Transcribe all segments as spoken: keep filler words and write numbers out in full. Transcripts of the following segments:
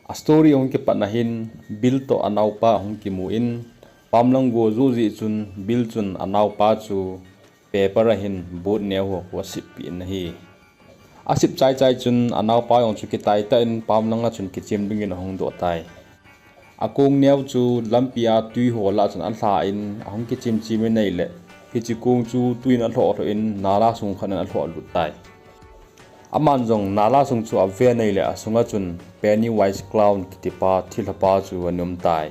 A story ahung kipatna hin Bill toh anaopa ahung kimu in, pamlang go jou jeh chun Bill chun anaopa chu paper a hin board neo ho khu asep peh in ahi. Asep chai chai chun anaopa jong chu kitai tah in pamlang a chun kichem dingin ahung doh tai. Akong neo chu lampi a tui ho lah chun alha in ahung kichem chem in ahile, hiche kong chu tui in alhoh lhoh in nala sung khat in alhoh lut tai. Aman jong nala sung chu ave in ahile, asunga chun Pennywise Clown kitipa thilhapa chu ana um tai.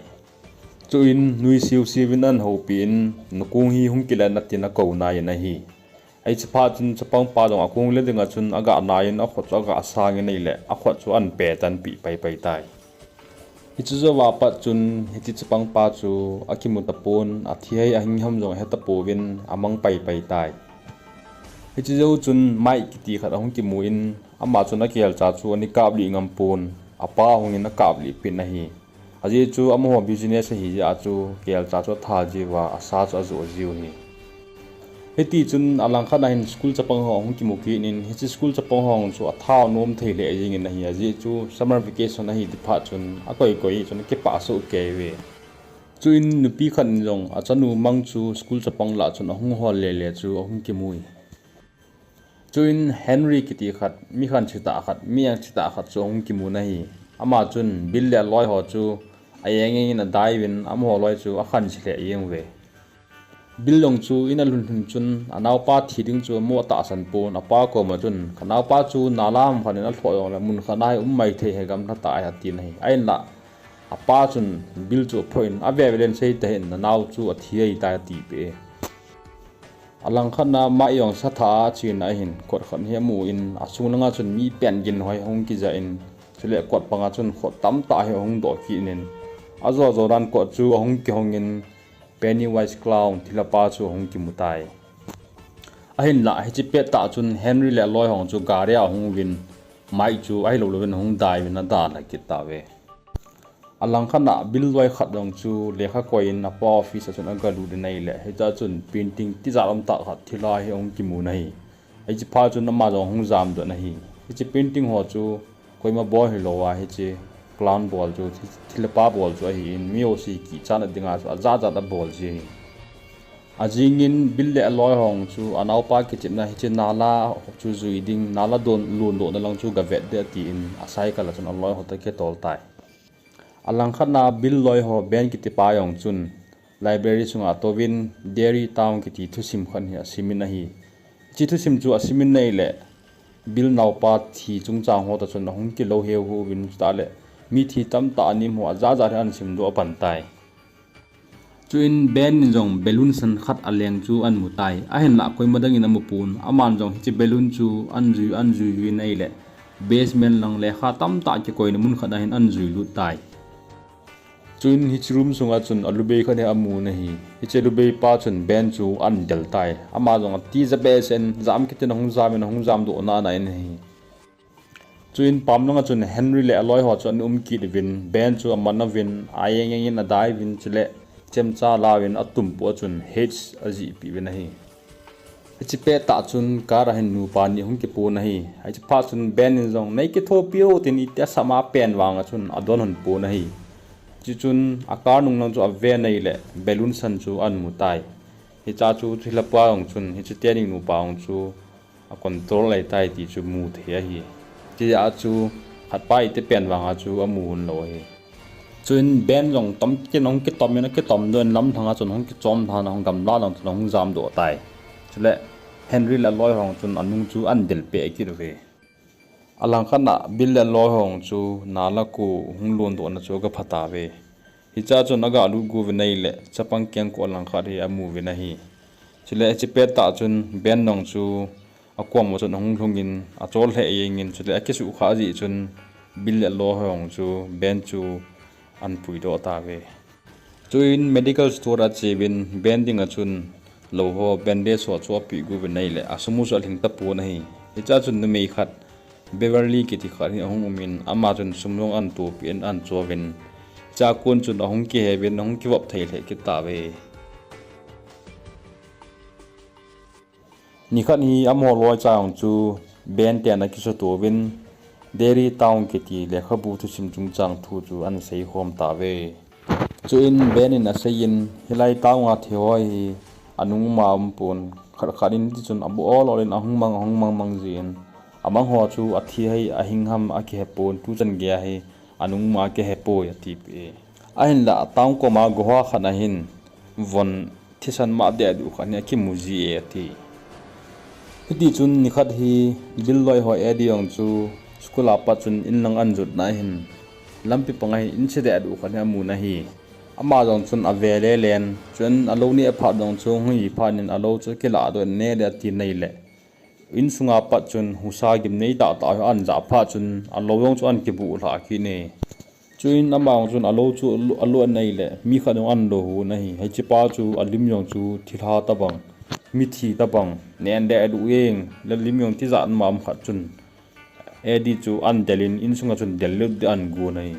Chuin nuisiu siu in ana houpi in, nakong hi hung kile in atin akou nai in ahi. Hiche phat chun chapangpa jong akong le dinga chun aga nai in akhut chu aga sang in ahile, akhut chu ana petanpeh paipai tai. Hiche jouva pat chun hiche chapangpa chu akimu tapon, athi ham ahing ham jong ahetapouvin amang paipai tai. Hiche jou chun Mike kiti khat ahung kimu in, ama chun akelcha chu ana kaplih ngam pon, apa hungin akaplih peh in ahi. Ajeh chu amaho business ahi jeh a chu kelcha chu atha jiuva, asa chu ajoh jiu ahi. Hitichun alangkhat a hin school chapang ho ahung kimu kit in, hiche school chapang ho chu atha nom thei lheh jengin ahi, ajeh chu summer vacation ahi ti phat chun akoi koi chun akipah soh kei uve. Chuin nupi khat in jong achanu mang chu school chapang lah chun ahung hol lele chu ahung kimu e. Chuin Henry kiti khat, mi khanche tah khat, mi engche tah khat chu ahung kimu in ahi. Ama chun Bill le aloi ho chu a eng eng in adai uvin, amaho loi chu akhanche lheh jeng uve. Bill jong chu in alhun lhun chun anaopa thi ding chu amo tahsan pon, apa koma chun, ka naopa chu nala ham khat in alhoh jongle mun khat a hi um maithei ahi, gamlha tah ahi, atin ahi. Ahinlah apa chun Bill chu aphoh in, ave ve len, sei tahih in, nanao chu athi ahitai, atipeh e. Alangkhat a Mike jong satha a achen ahin, kot khat hi amu in, asung langa chun mi pen gin hoi ahung kija in, chule kot panga chun khut tamtah hi ahung doh kit in, ajo jo dan kot chu ahung kihong in, Pennywise Clown thilhapa chu ahung kimu tai. Ahinlah hiche pettah chun Henry le aloi ho chu gari a ahung uvin, Mike chu ahilou louvin ahung dai uvin adalha kit tauve. Alangkhat a Bill loi khat jong chu lekha koi in apa office a chun agalut in ahile, hichea chun painting tijat umtah khat thilha hi ahung kimu in ahi. Hiche phat chun ama jong ahung jamdoh in ahi. Hiche painting ho chu koima bol hilou a, hiche clown bol chu, thilhapa bol chu ahin, mi jouse kichatna dinga chu ajat jat abol ji ahi. Ajingin Bill le aloi ho chu anaopa kichepna hiche nala chu jui ding, nala don, londohna lang chu gavet ding atin, acycle a chun aloi ho toh akitol tai. Alangkhat a Bill loi ho Ben kitipa jong chun library sunga atouvin Derry Town kiti thusim khat hi asim in ahi. Hiche thusim chu asim in ahile, Bill naopa thi chungchang ho toh chun ahung kilou heuheu uvin, chutah le mithi tamtah anem ho ajat jat hi ana simdoh apan tai. Chuin Ben in jong balloon san khat aleng chu amu tai. Ahinlah koima dang in amu pon. Aman jong hiche balloon chu ana jui, ana jui jui in ahile, basement lang lekha tamtah kikoina mun khat a hin ana jui lut tai. Chuin hiche room sunga chun alubei khat hi amu in ahi. Hiche lubeipa chun Ben chu ana del tai. Ama jong atija behseh in, jam kit in ahung jam in, ahung jamdoh nana in ahi. Chuin pamlanga chun Henry le aloi ho chu ana um kit uvin, Ben chu aman uvin, a eng eng in adai uvin, chule chemcha ala uvin atumpu a chun H ajihpeh uvin ahi. Hiche pettah chun car a hin nupa ni ahung kipon ahi. Hiche phat chun Ben in jong, nei kithopi o, tin iti asam a pen vanga chun adon lhon pon ahi. Chuchun a car nung lang chu ave in ahile, balloon san chu ana mu tai. Hichea chu thilhapa jong chun hiche teni nupa jong chu a control ahitai ti chu mu thei ahi. Hichea chu khatpa iti pen vanga chu amu lhon lou ahi. Chuin Ben jong tamtah in ahung kitom in, akitomdoh in, lamlhanga chun ahung kichom lhan, ahung gamla lang chun ahung jamdoh tai. Chule Henry le aloi ho chun anung chu ana delpeh kit uve. Alangkhat a Bill le aloi ho chu nala ko hung londohna chu agapha tauve. Hichea chun agalut got uvin ahile, chapang kengkoh lang khat hi amu uvin ahi. Chule hiche pettah chun Ben jong chu akoma chun ahung lhungin, achol lheh jengin, chule akisuhkhah jeh chun Bill le aloi ho chu Ben chu ana puidoh tauve. Chuin medical store a acheuvin, Ben dinga chun lou ho, bandage ho chu apeh got uvin ahile, asum u chu alhing tapon ahi. Hichea chun numei khat, Beverly kiti khat hi ahung umin, ama chun sum jong ana topeh in ana chouvin, hichea kon chun ahung kiheuvin, ahung kivop thei lheh kit tauve. Nikhat hi amaho loicha jong chu Ben ten akisutouvin, Derry Town kiti lekhabu thusim chungchang thu chu ana seikhom tauve. Chuin Ben in aseiyin, hilai town a thi ho hi anung uma aumpon, khat khat in tichun abu ol ol in ahung mang, ahung mang mang jin, amang ho chu athi ham ahing ham akihepon, tuchan geiya hi anung uma akihepoi atipeh e. Ahinla town koma goha khat ahin von thisan mah dehduh khat hi akimu ji e ati. Hitichun nikhat hi Bill loi ho Eddie jong chu school a pat chun inlang anjotna ahin, lampi panga hin inse dehduh khat hi amun ahi. Ama jong chun ave lelen, chun alou neh phat jong chu hung hi phat in alou chu akilah doh in neh le ati naileh, insunga pat chun husa gimnei tahtah hi anjah phat chun alou jong chu ana kibuh lhah kit e. Chuin ama jong chun alou chu alu-, alut naileh, mi khat jong ana lo hu ahi. Hichepa chu alim jong chu thilha tobang, mithi tobang, nen dehduh jeng, le lim jong tijat mama khat chun Eddie chu ana del in, insunga chun del lut ding ana gon ahi.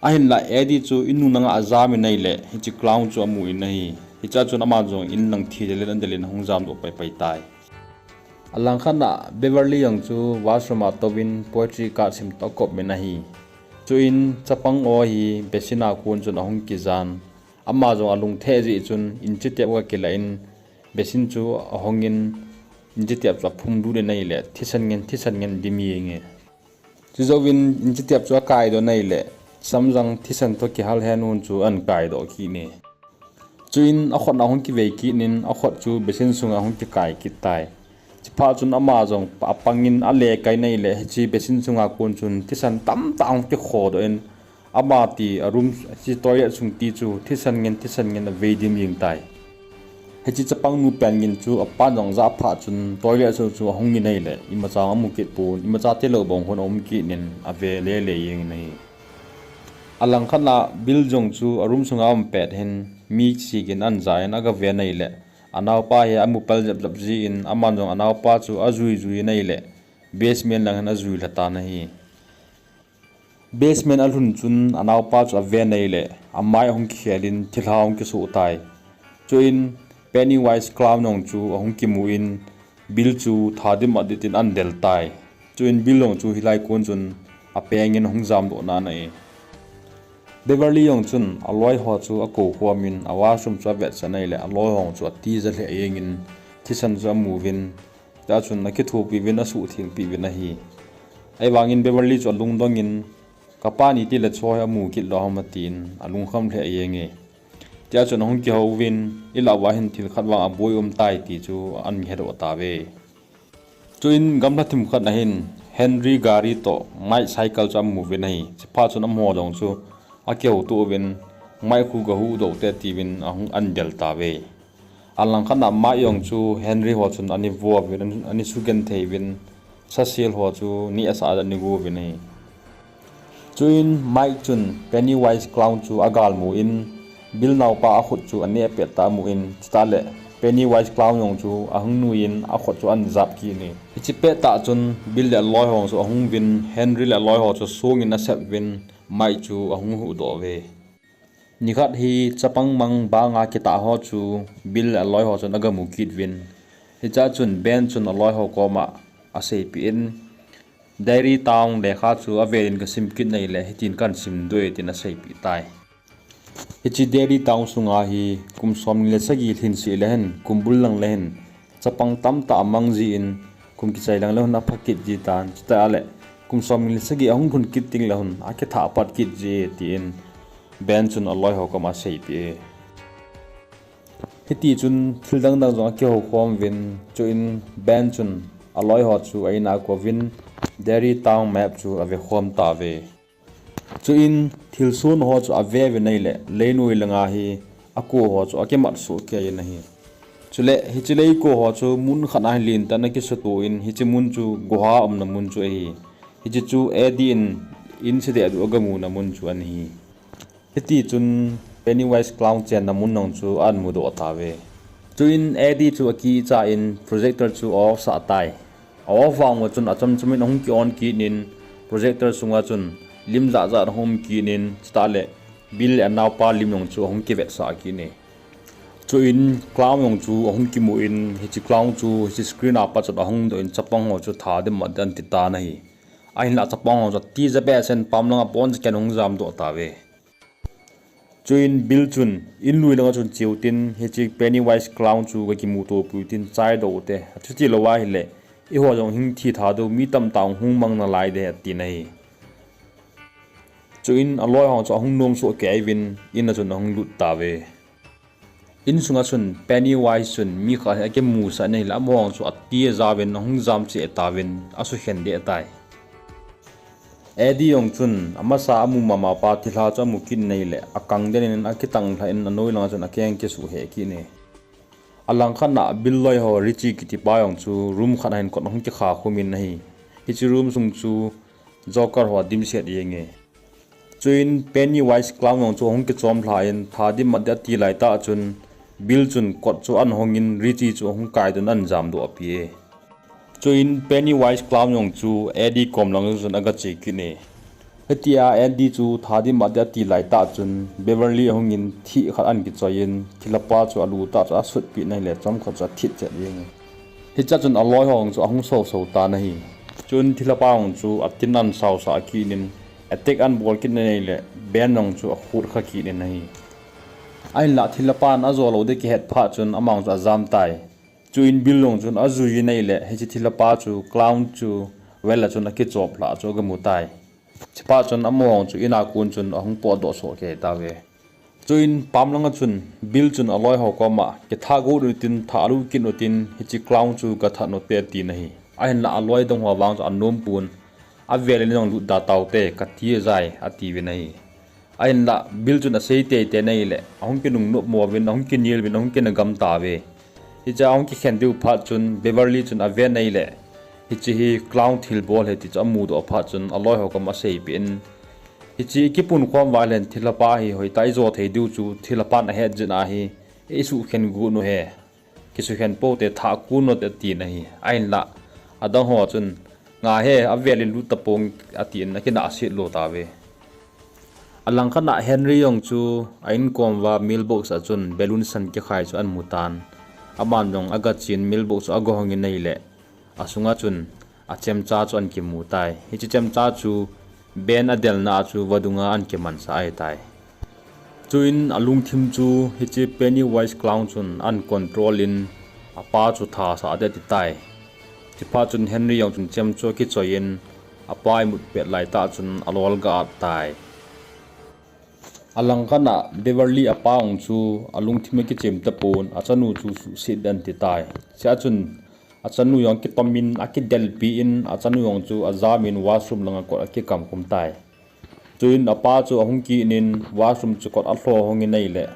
Ahinla Eddie chu in nung langa ajam in ahileh, hiche clown chu amun ahi. Hichea chun ama jong inlang thi del in ana del in ahung jamdoh paipai tai. Alangkhat a Beverly jong chu washroom a touvin poetry card sim toh akop in ahi. Chuin chapang o hi basin a kon chun ahung kijan. Ama jong alung theh jeh chun inchitep aga kilah in basin chu ahongin inchitep chu aphum lut in ahileh, thisan ngen, thisan ngen adim jeng e. Chujouvin inchitep chu akaidoh naileh, samjang thisan toh kihal henun chu ana kaidoh kit e. Chuin akhut ahung kivei kit in, akhut chu basin sunga ahung kikai kit tai. Chuphat chun ama jong apangin alekai naileh, hiche basin sunga kon chun thisan tamtah ahung kikhodoh in, ama ti a room, hiche toilet sung ti chu thisan ngen, thisan ngen avei dim jeng tai. Hiche chapang nu pen ngen chu apan jong ajah phat chun toilet sung chu ahungin ahileh, imacha amu kit pon, imacha tilou bang hon aum kit in ave lele jengin ahi. Alangkhat a Bill jong chu a room sunga aum pet hin mi sik in ana ja in agave naileh, anaopa hi amu pal jep jep jin, aman jong anaopa chu ajui jui naileh, basement lang hin ajui lha tan ahi. Basement alhun chun anaopa chu ave naileh, amai ahung kikhel in thilha ahung kisoh tai. Chuin Pennywise clown jong chu ahung kimun, Bill chu tha dim adit in ana del tai. Chuin Bill jong chu hilai kon chun apeng in ahung jamdoh nan ahi. Beverly jong chun aloi ho chu akou khom in, a washroom chu avetsah naileh, aloi ho chu atija lheh jengin thisan chu amuvin, chua chun akithopi uvin, asuhthengpi uvin ahi. Ahivangin Beverly chu alungdong in, kapa ni tile choi amu kit lou ham atin, alungkham lheh jeng e. Chua chun ahung kihouvin, ilah uva hin thil khat vang aboi um tai ti chu ana hedoh tauve. Chuin gamla themkhat a hin Henry gari toh Mike cycle chu amuvin ahi. Chuphat chun amaho jong chu akihouto uvin, Mike khu gahuhdoh te tiuvin ahung ana del tauve. Alangkhat a Mike jong chu Henry ho chun ana vo uvin, ana sugenthei uvin, sasel ho chu nehsah a ana go uvin ahi. Chuin Mike chun Pennywise clown chu agalmu in, Bill naopa akhut chu aneh pet tah amun, chutah le Pennywise clown jong chu ahung nuiyin akhut chu ana jap kit e. Hiche pettah chun Bill le aloi ho chu ahung uvin, Henry le aloi ho chu songin asep uvin, Mike chu ahung huhdoh uve. Nikhat hi chapang mang banga kitah ho chu Bill le aloi ho chun agamu kit uvin. Hichea chun Ben chun aloi ho koma aseipeh in, Derry Town lekha chu avel in kasim kit naileh, hitin kahin simdoh e tin aseipeh tai. Hiche Derry Town sunga hi kum somni le sagi lhinseh le hin, kum bul lang le hin, chapang tamtah amang jin, kum kichai lang le hin apha kit ji tan, chutah le kum somni le sagi ahung lhun kit ding le hin akithah pat kit ji e, tin Ben chun aloi ho koma aseipeh e. Hitichun thil dangdang jong akihoukhom uvin, chuin Ben chun aloi ho chu a-in a akouvin, Derry Town map chu avekhom tauve. Chuin thilsoh ho chu ave uvin ahileh, leinoi langa hi ako ho chu akimat soh kei in ahi. Chule hiche leiko ho chu mun khat a hin lentah in akisuto in, hiche mun chu goha umna mun chu ahi. Hiche chu Eddie in inse dehduh agamuna mun chu ana hi. Hitichun Pennywise clown chenna mun jong chu ana mudoh tauve. Chuin Eddie chu akicha in projector chu a-off sah tai. A-off vang uva chun achamcham in ahung ki-on kit in, projector sunga chun lim jatjat ahung um kit in, chutah le Bill le anaopa lim jong chu ahung kivetsah kit e. Chuin clown jong chu ahung kimun, hiche clown chu hiche screen a pat chun ahung doh in, chapang ho chu tha dim adit in ati tan ahi. Ahinlah chapang ho chu ati jabeh sen pam langa pon ken hung jam doh tave. Chuin Bill chun in lui langa chun cheu tin, hiche Pennywise clown chu kakimuto piu tin chai doh ute. Achuti lou ahile, eiho jong hing thi tha dou mi tamtah hung mang nalai de atin ahi. Chuin aloi ho chu ahung nom soh kei uvin, in a chun ahung lut tave. In sunga chun Pennywise chun mi khat hi akimusah in ahile, amaho chu ati ajauvin, ahung jam cheh tauvin, asukhen deh tai. Eddie jong chun amasa amu mama pa thilha chu amu kit in ahile, akang den in akitang lha in anoi langa chun akeng kisuh heh kit in. Alangkhat a Bill loi ho Richie kiti pa jong chu room khat a hin kot ahung kikha khum in ahi. Hiche room sung chu Joker ho adimset jenge. Chuin Pennywise clown jong chu ahung kichom lha in, tha dim mat ding ati lai tah chun, Bill chun kot chu ahong in, Richie chu ahung kai doh in ajam doh api e. Chuin Pennywise clown jong chu Eddie kom lang chun aga che kit e. Hitia Eddie chu tha dim mat ding ati lai tah chun, Beverly ahung in thih khat ahin kichoi in, thilha pa chu alu tah chu asutpi in ahile, chomkhat chu athit chet jenge. Hichea chun aloi ho chu ahung soso tan ahi. Chuin thilha pa jong chu atin ahin sausah kit in, attack ahin bol kit in ahile, Ben jong chu akhut kha kit in ahi. Ahinlah thilha pan ajo lou ding kihet phat chun ama jong chu ajam tai. Chuin Bill jong chun ajui in ahile, hiche thilha pa chu clown chu well a chun akichop lha chu aga mu tai. Chuphat chun amaho chu in a kon chun ahung potdoh soh kei tauve. Chuin pam langa chun Bill chun aloi ho koma, kitha got utin, tha lut kit utin, hiche clown chu gathat ute atin ahi. Ahinlah aloi dang ho vang chu anom pon, avel in jong lut da taute, kati ajai, atiuvin ahi. Ahinlah Bill chun asei teitei in ahile, ahung kinungnop mo uvin, ahung kinel uvin, ahung kinagam tauve. Hichea ahung kikhen diu phat chun Beverly chun aven ahile, hiche hi clown thilbol ahi ti chu amudoh phat chun aloi ho koma aseipeh in, hiche ikipunkhom uva ahile thilha pa hi hoitah a ijo thei diu chu thilha pan ahet jeh in ahi, isukhen got u hi. Kisukhen poute, tha got u hite atin ahi. Ahinlah adang ho chun, nga he, avel in lut tapong atin akinahset lou tauve. Alangkhat a Henry jong chu a-in kom uva mailbox a chun balloon san kikhai chu ahin mu tan. Aman jong aga chen mailbox chu aga hong in ahile, asunga chun achemcha chu ahin kimu tai. Hiche chemcha chu Ben adelna a chu vadunga ahin kimansah ahitai. Chuin alungthim chu hiche Pennywise clown chun ahin control in, apa chu thasah ding ati tai. Chuphat chun Henry jong chun chem chu akichoi in, apa imut pet lai tah chun alol aga at tai. Alangkhat a Beverly apa jong chu alungthim akichem tapon, achanu chu suhset ding ahin ti tai. Chea chun achanu jong kitom in, akidelpi in, achanu jong chu ajam in washroom langa kot akikam khum tai. Chuin apa chu ahung kit in washroom chu kot alho hong in ahile,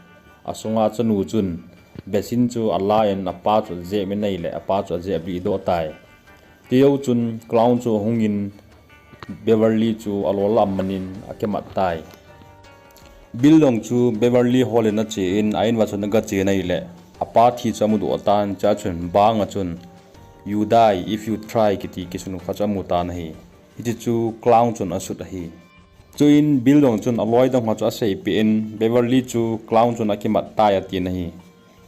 asunga achanu chun basin chu ala in apa chu ajep in ahile, apa chu ajep lih doh tai. Tijou chun clown chu ahung in Beverly chu alol a aman in akimat tai. Bill jong chu Beverly hol in ache in, a-in uva chun aga che in ahile, apa thi chu amudoh tan, chea chun bang a chun, "You die if you try," kiti kisun khat chu amu tan ahi. Hiche chu clown chun asut ahi. Chuin Bill jong chun aloi dang ho chu aseipeh in, Beverly chu clown chun akimat tai atin ahi.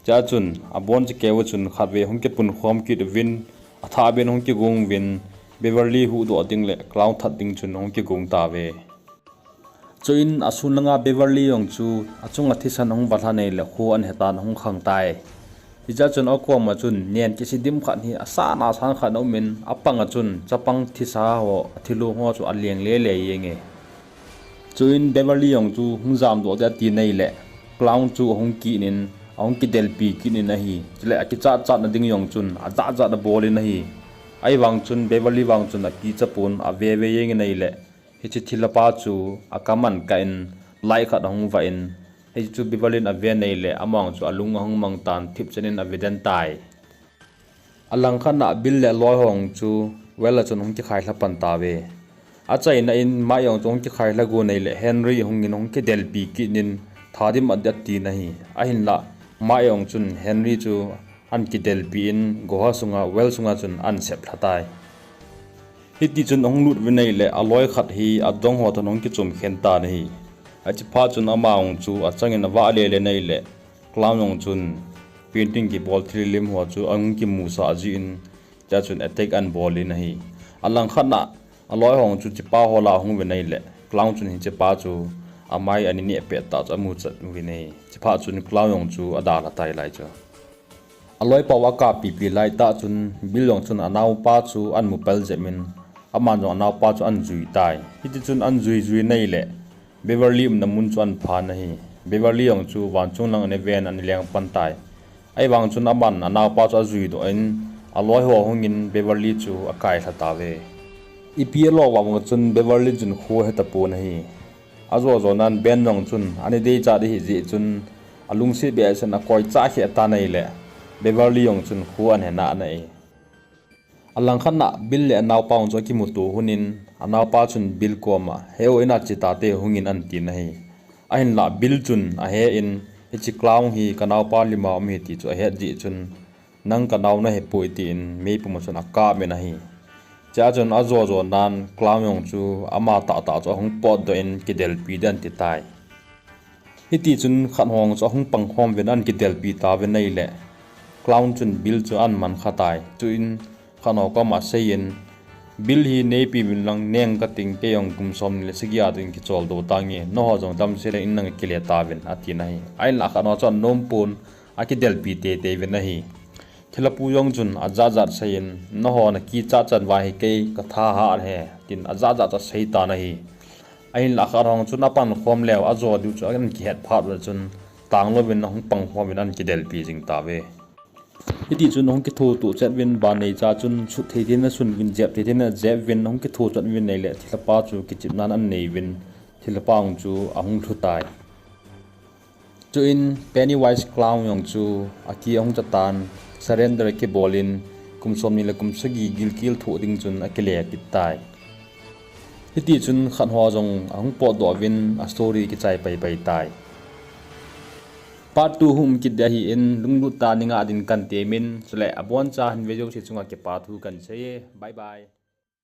Chea chun abon chekeu a chun khatvei hung kipunkhom kit uvin, athah ben hung kigong uvin, Beverly huhdoh ding le clown that ding chun hung kigong tauve. Chuin asun langa Beverly jong chu achunga thisan ahung valha in ahile, kho ahin hetan ahung khang tai. Hichea chun akoma chun nen kisi dim khat hi asan asan khat ana um in, apanga chun chapang thisa ho, athilong ho chu aleng lele jenge. Chuin Beverly jong chu hung jamdoh ding ati in ahile, clown chu ahung kit in, ahung kidelpi kit in ahi. Chule akichat chatna ding jong chun ajat jat abol in ahi. Ahivang chun Beverly vang chun akicha pon, aveve jeng in ahile, hiche thilha pa chu akam ahin kah in, light khat ahung vah in, hiche chu Beverly in aven ahile, ama jong chu alung ahung mang tan, thipchen in ave den tai. Alangkhat a Bill le aloi ho jong chu well a chun ahung kikhai lha pan tauve. Achaina in Mike jong chu ahung kikhai lha gon ahile, Henry ahung in ahung kidelpi kit in, tha dim mat ding ati in ahi. Ahinlah Mike jong chun Henry chu ahin kidelpi in, goha sunga, well sunga chun ahin sep lha tai. Hitichun ahung lut uvin ahile, aloi khat hi adang ho toh ahung kichom khen tan ahi. Hiche phat chun ama jong chu achang in avah lele in ahile, clown jong chun painting kibol thil lim ho chu ahung kimusah jeh in, chea chun attack ahin bol in ahi. Alangkhat a Aloi ho chu chipa ho lah ahung uvin ahile, Clown chun hichepa chu amai ani neh pet tah chu amu chet uvin ahi. Chuphat chun Clown jong chu adalha tai lai chu. Aloipa u akap pipi lai tah chun Bill jong chun anaopa chu ahin mu pel jep in, aman jong anaopa chu ahin jui tai. Hiti chun ahin jui jui in ahile, Beverly umna mun chu ahin phan ahi. Beverly jong chu vanchung lang ana ven ana leng pan tai. Ahivang chun aman anaopa chu ajui doh in, aloi ho ahung in Beverly chu akailha tauve. Ipi alo vang chun Beverly chun kho ahe tapon ahi. Ajo jo nan Ben jong chun ana deichat ahi jeh chun alungset behseh in akoi chah kheh tan ahile, Beverly jong chun kho ahin he nai. Alangkhat a Bill le anaopa jong chu akimuto lhon in, anaopa chun Bill koma, "He o, in a che tate," hung in ahin tin ahi. Ahinlah Bill chun ahe in, "Hiche Clown hi kanaopa lim a um ahi ti chu ahet jeh chun, nang kanao nahi poi," tin meipum a chun akap in ahi. Chua chun ajo jo nan Clown jong chu ama tahtah chu ahung potdoh in kidelpi ding ahin ti tai. Hiti chun khat ho chu ahung pang khom uvin ahin kidelpi tauvin ahile, Clown chun Bill chu ahin man kha tai. Chuin khat ho koma asei in, "Bill hi neipi uvin lang neng kating, kei jong kum somni le sagi a ding kicholdo tange, nangho jong damsel in nang kile tauvin," atin ahi. Ahinlah khat ho chu anom pon, akidelpi teitei uvin ahi. Thilha pu jong chun ajat jat sei in, "Nangho nakichat chan uva hi kei katha hat e," tin ajat jat chu asei tan ahi. Ahinlah khat ho chun apan khom leu ajo diu chu ahin kihet phat uva chun, tanglouvin ahung pang khom uvin ahin kidelpi jing tauve. Hiti chun ahung kitho to chet uvin, ban neicha chun sut thei thei in asun uvin, jep thei thei in ajep uvin, ahung kitho chet uvin ahile, thilha pa chu kichepna ahin nei uvin, thilha pa jong chu ahung lhu tai. Chuin Pennywise Clown jong chu aki ahung cha tan, surrender akibol in, kum somni le kum sagi gilkel thoh ding chun akile kit tai. Hiti chun khat ho jong ahung potdoh uvin a story kichai pai pai tai. Part two hung um kit ding ahin, lunglut tah in nei ngah din kan temin, chule abon cha hin ve jouse chunga kipa thu kan sei e. Bye bye.